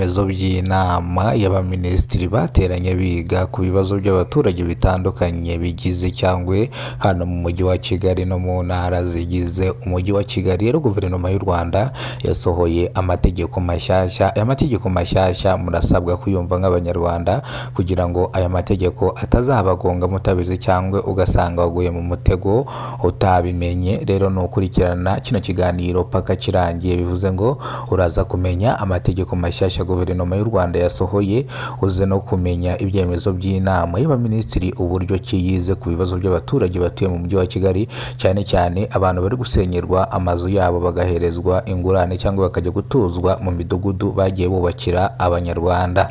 Ibyemezo by'inama y'abaminisitiri bateranye biga ku bibazo by'abaturage bitandukanye bigize cyangwa hano mu mujyi wa Kigali no mu ntara zigize umujyi wa Kigali. Rero guverinoma y'u Rwanda yasohoye amategeko mashyashya. Aya mategeko mashyashya murasabwa kuyumva nk'Abanyarwanda kugira ngo aya mategeko atazabagonga mutabizi cyangwa ugasanga waguye mu mutego utabimenye. Rero ni ukurikirana kino kiganiro paka kirangiye, bivuze ngo uraza kumenya amategeko mashyashya guverinoma y'u Rwanda yasohoye, uze no kumenya ibyemezo by'inama y'abaminisitiri uburyo ki yize ku bibazo by'abaturage batuye mu mujyi wa Kigali, cyane cyane abantu bari gusenyerwa amazu yabo bagaherezwa ingurane cyangwa bakajya gutuzwa mu midugudu bagiye bubakira Abanyarwanda.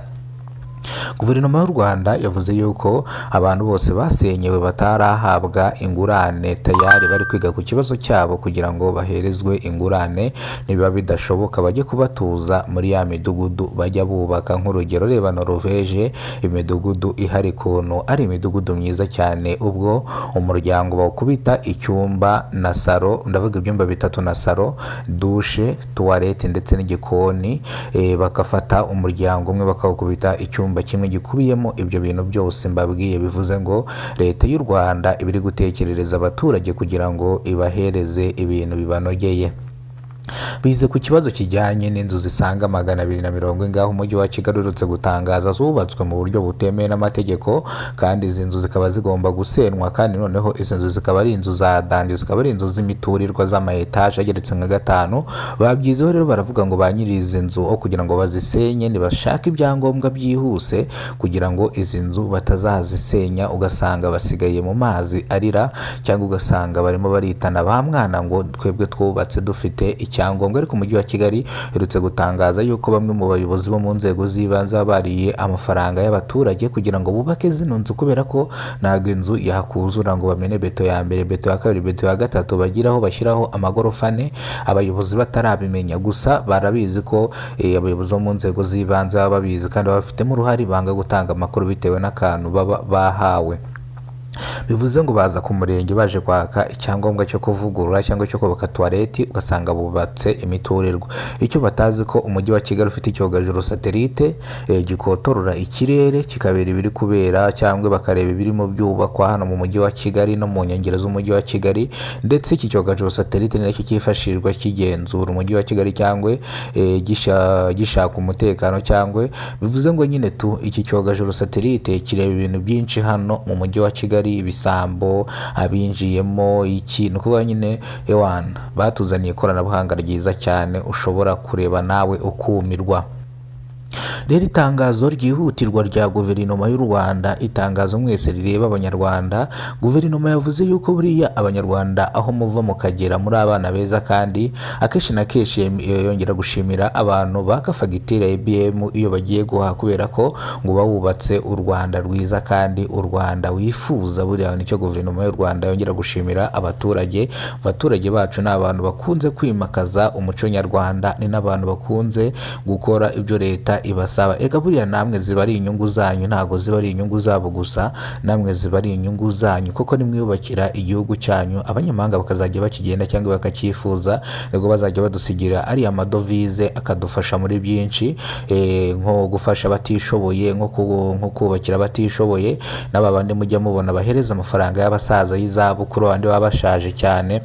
Guverinoma y'u Rwanda yavuze yuko abantu bose basenyewe batarahabwa ingurane tayari bari kwiga ku kibazo cyabo kugira ngo baherezwe ingurane, nibiba bidashoboka bajye kubatuza muri ya midugudu bajya bubaka. Nk'urugero reba Noruveje, imidugudu ihari ukuntu ari imidugudu myiza cyane, ubwo umuryango bawukubita icyumba na saro, ndavuga ibyumba bitatu na saro, dushe, tuwarete ndetse n'igikoni, bagafata umuryango umwe bakawukubita icyumba kimwe gikubiyemo ibyo bintu byose mbabwiye. Bivuze ngo leta y'u Rwanda iba iri gutekerereza abaturage kugira ngo ibahereze ibintu bibanogeye. Bize ku kibazo kijyanye n'inzu zisaga 240 ingahe umujyi wa Kigali uherutse gutangaza zubatswe mu buryo butemewe n'amategeko, kandi izi nzu zikaba zigomba gusenywa, kandi noneho izi nzu zikaba ari inzu za danje, zikaba ari inzu z'imiturirwa z'ama etaje ageretse nka gatanu. Babyizeho rero baravuga ngo ba nyiri izi nzu aho kugira ngo bazisenye nibashake ibyangombwa byihuse kugira ngo izi nzu batazazisenya ugasanga basigaye mu mazi arira, cyangwa ugasanga barimo baritana ba mwana ngo twebwe twubatse dufite icyangombwa. Ariko umujyi wa Kigali uherutse gutangaza yuko bamwe mu bayobozi bo mu nzego z'ibanze baba bariye amafaranga y'abaturage kugira ngo bubake zino nzu, kubera ko ntabwo inzu yakuzura ngo bamene beto ya mbere, beto ya kabiri, beto ya gatatu, bagire aho bashyiraho amagorofa ane abayobozi batarabimenya. Gusa barabizi ko abayobozi bo mu nzego z'ibanze baba babizi kandi baba bafitemo uruhare, banga gutanga amakuru bitewe n'akantu baba bahawe. Bivuze ngo baza ku murenge baje kwaka icyangombwa cyo kuvugurura cyangwa cyo kubaka tuwareti, ugasanga bubatse imiturirwa. Icyo batazi ko umujyi wa Kigali ufite icyogajuru satelite gikotorora ikirere kikabera ibiri kubera, cyangwa bakareba ibirimo byubakwa hano mu mujyi wa Kigali no mu nkengero z'umujyi wa Kigali. Ndetse iki cyogajuru satelite ni nacyo cyifashishwa kigenzura umujyi wa Kigali cyangwa gishaka umutekano, cyangwa bivuze ngo nyine tu iki cyogajuru satelite kireba ibintu byinshi hano mu mujyi wa Kigali, ibisambo, abinjiyemo, iki ni ukuvuga nyine ewana batuzaniye ikoranabuhanga ryiza cyane ushobora kureba nawe ukumirwa. Rero itangazo ryihutirwa rya guverinoma y'u Rwanda, itangazo mwese rireba Abanyarwanda. Guverinoma yavuze yuko buriya Abanyarwanda aho muva mukagera muri abana beza, kandi akenshi na kenshi yongera gushimira abantu baka fagitire ya EBM iyo bagiye guhaha, kubera ko ngo bawubatse u Rwanda rwiza kandi u Rwanda wifuza. Buriya nicyo guverinoma y'u Rwanda yongera gushimira abaturage. Abaturage bacu ni abantu bakunze kwimakaza umuco nyarwanda, ni n'abantu bakunze gukora ibyo leta ibasaba. Ega buriya namwe ziba ari inyungu zanyu, ntabwo ziba ari inyungu zabo gusa, namwe ziba ari inyungu zanyu, kuko nimwiyubakira igihugu cyanyu abanyamahanga bakazajya bakigenda cyangwa bakacyifuza, nibwo bazajya badusigira ariya madovize akadufasha muri byinshi, nko gufasha abatishoboye, nko kubakira abatishoboye, n'aba bandi mujya mubona bahereza amafaranga y'abasaza y'izabukuru, abandi baba bashaje cyane.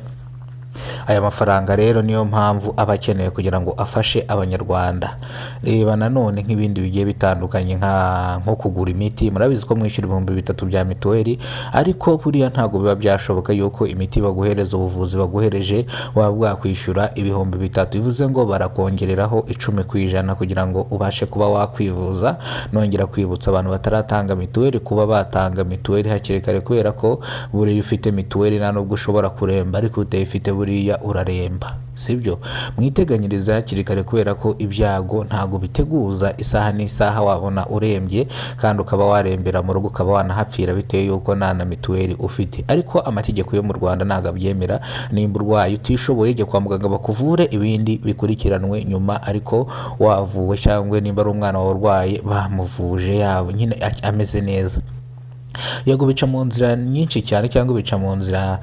Aya mafaranga rero niyo mpamvu aba akenewe kugira ngo afashe Abanyarwanda. Reba nanone nk'ibindi bigiye bitandukanye nko kugura imiti. Murabizi ko mwishyura 3000 bya mituweli, ariko buriya ntabwo biba byashoboka yuko imiti baguhereza, ubuvuzi baguhereje waba bwakwishyura 3000. Bivuze ngo barakongereraho 10% kugira ngo ubashe kuba wakwivuza. Nongera kwibutsa abantu bataratanga mituweli kuba batanga mituweli hakiri kare, kubera ko buriya ufite mituweli nta nubwo ushobora kuremba, ariko utayifite buriya uraremba, sibyo? Mwiteganyirize hakiri kare, kubera ko ibyago ntabwo biteguza, isaha n'isaha wabona urembye kandi ukaba warembera mu rugo, ukaba wanahapfira bitewe yuko nta na mituweli ufite. Ariko amategeko yo mu Rwanda ntabwo abyemera. Nimba urwaye utishoboye, jya kwa muganga bakuvure, ibindi bikurikiranwe nyuma ariko wavuwe, cyangwa nimba ari umwana wawe urwaye bamuvuje yaba nyine ameze neza. Yego, bica mu nzira nyinshi cyane cyangwa bica mu nzira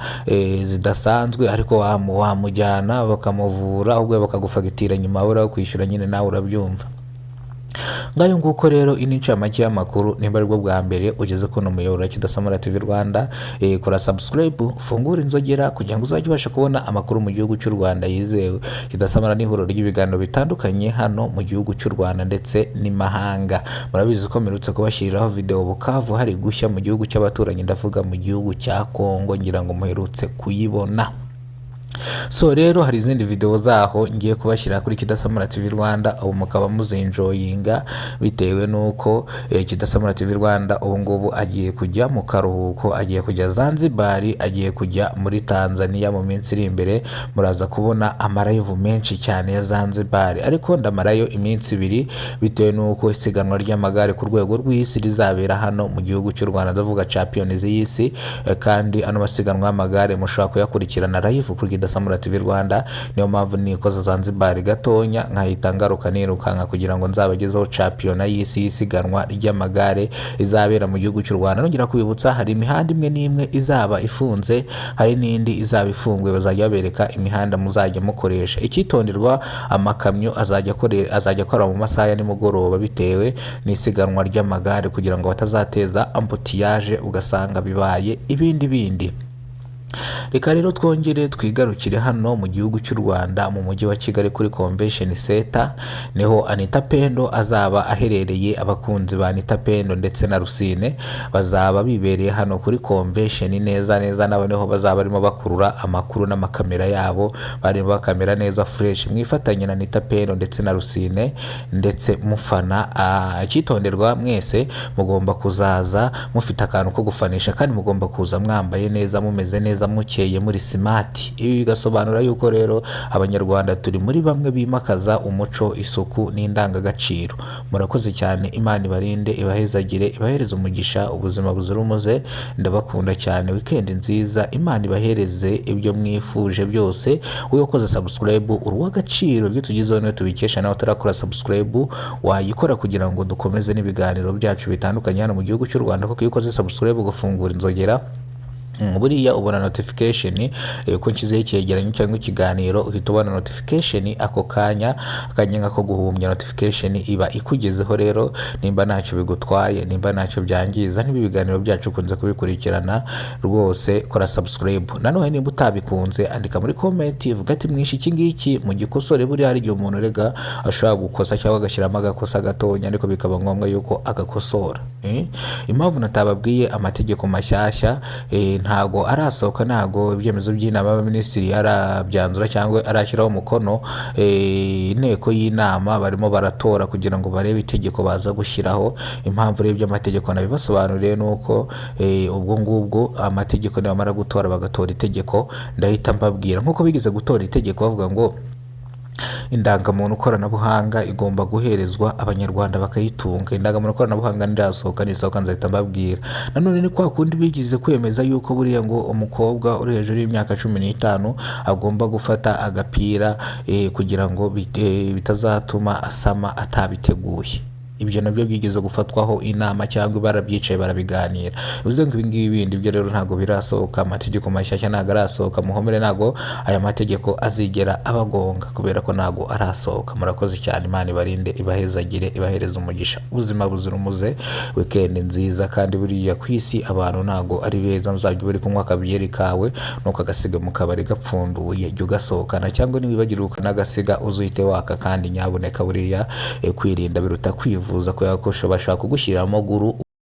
zidasanzwe, ariko wamujyana bakamuvura, ahubwo bakagufagitira nyuma, babura kwishyura nyine, nawe urabyumva. Ngayo nguko rero, iyi ni incamake y'amakuru. Nimba aribwo bwa mbere ugeze kuno muyoboro wa Kidasamura TV Rwanda, kora subscribe, ufungure inzogera kugira ngo uzajye ubasha kubona amakuru mu gihugu cy'u Rwanda yizewe. Kidasamura ni ihuriro ry'ibiganiro bitandukanye hano mu gihugu cy'u Rwanda ndetse n'imahanga. Murabizi ko mperutse kubashyiriraho video Bukavu hari gushya mu gihugu cy'abaturanyi, ndavuga mu gihugu cya Kongo, ngira ngo muherutse kuyibona. So rero hari izindi video zaho ngiye kubashyira kuri Kidasamura TV Rwanda, ubu mukaba muzinjoyinga, bitewe n'uko Kidasamura TV Rwanda ubu ngubu agiye kujya mu karuhuko, agiye kujya Zanzibar, agiye kujya muri Tanzania. Mu minsi iri imbere muraza kubona amalive menshi cyane ya Zanzibar, ariko ndamarayo iminsi 2 bitewe n'uko isiganwa ry'amagare ku rwego rw'isi rizabera hano mu gihugu cy'u Rwanda, ndavuga Champions y'isi. Kandi ano masiganwa y'amagare mushobora kuyakurikirana live kuri Kidasamura TV Rwanda. Niyo mpamvu nikoza Zanzibar gatonya nkahita ngaruka nirukanka kugira ngo nzabagezeho championnat y'isi y'isiganwa ry'amagare izabera mu gihugu cy'u Rwanda. Nongera kubibutsa, hari imihanda imwe n'imwe izaba ifunze, hari n'indi izaba ifunguye, bazajya babereka imihanda muzajya mukoresha. Icyitonderwa, amakamyo azajya akora mu masaha ya nimugoroba bitewe n'isiganwa ry'amagare, kugira ngo batazateza embouteillage ugasanga bibaye ibindi bindi. Reka rero twongere twigarukire hano mu gihugu cy'u Rwanda, mu mujyi wa Kigali, kuri Convention Center niho Anita Pendo azaba aherereye. Abakunzi ba Anita Pendo ndetse na Rusine bazaba bibereye hano kuri Convention neza neza, nabo niho bazaba barimo bakurura amakuru n'amakamera yabo, barimo bakamera neza fresh. Mwifatanye na Anita Pendo ndetse na Rusine ndetse mufana. Icyitonderwa, mwese mugomba kuzaza mufite akantu ko gufanisha, kandi mugomba kuza mwambaye neza, mumeze neza, mukeye, muri smart. Ibi bigasobanura yuko rero Abanyarwanda turi muri bamwe bimakaza umuco, isuku n'indangagaciro. Murakoze cyane, Imana ibarinde, ibahezagire, ibahereze umugisha, ubuzima buzira umuze. Ndabakunda cyane, weekend nziza, Imana ibahereze ibyo mwifuje byose. Wowe wakoze subscribe uri uw'agaciro, ibyo tugezeho niyo tubikesha. Nawe utarakora subscribe wayikora kugira ngo dukomeze n'ibiganiro byacu bitandukanye hano mu gihugu cy'u Rwanda, kuko iyo ukoze subscribe ugafungura inzogera, buriya ubona notification ko nshyizeho icyegeranyo cyangwa ikiganiro, uhita ubona notification ako kanya, akanya nk'ako guhumbya, notification iba ikugezeho. Rero nimba ntacyo bigutwaye, nimba ntacyo byangiza, niba ibiganiro byacu ukunze kubikurikirana, rwose kora subscribe. Nanone nimba utabikunze, andika muri comment, vuga ati mwishe iki ngiki, mugikosore. Buriya hari igihe umuntu rega ashobora gukosa cyangwa agashyiramo agakosa gatonya, ariko bikaba ngombwa yuko agakosora. Impamvu natababwiye amategeko mashyashya, ntago arasohoka, ntago ibyemezo by'inama y'abaminisitiri arabyanzura cyangwa arashyiraho umukono. Inteko y'inama barimo baratora kugira ngo barebe itegeko baza gushyiraho. Impamvu rero by'amategeko nabibasobanuriye ni uko ubwo ngubwo amategeko nibamara gutora, bagatora itegeko, ndahita mbabwira. Nk'uko bigeze gutora itegeko bavuga ngo indangamuntu koranabuhanga igomba guherezwa Abanyarwanda bakayitunga. Indangamuntu koranabuhanga ntirasohoka, nisohoka nzahita mbabwira. Nanone ni kwa kundi bigize kwemeza yuko buriya ngo umukobwa uri hejuru y'imyaka 15 agomba gufata agapira kugira ngo bitazatuma asama atabiteguye. Ibyo nabyo byigeze gufatwaho inama cyangwa barabyicaye barabiganira. Bivuze ngo ibi ngibi bindi byo rero ntabwo birasohoka, amategeko mashyashya ntabwo arasohoka. Muhomere, ntabwo aya mategeko azigera abagonga kubera ko ntabwo arasohoka. Murakoze cyane, Imana ibarinde, ibahezagire, ibahereze umugisha, ubuzima buzira umuze, weekend nziza. Kandi buriya ku isi abantu ntabwo ari beza, muzajya uri kunywa akabyeri kawe nuko agasiga mu kabari gapfunduye, jya ugasohokana, cyangwa niwibagirwa ukanagasiga uzuhite waka. Kandi nyabuneka buriya kwirinda biruta kwivuza, kubera ko bashobora kugushyiriramo guru.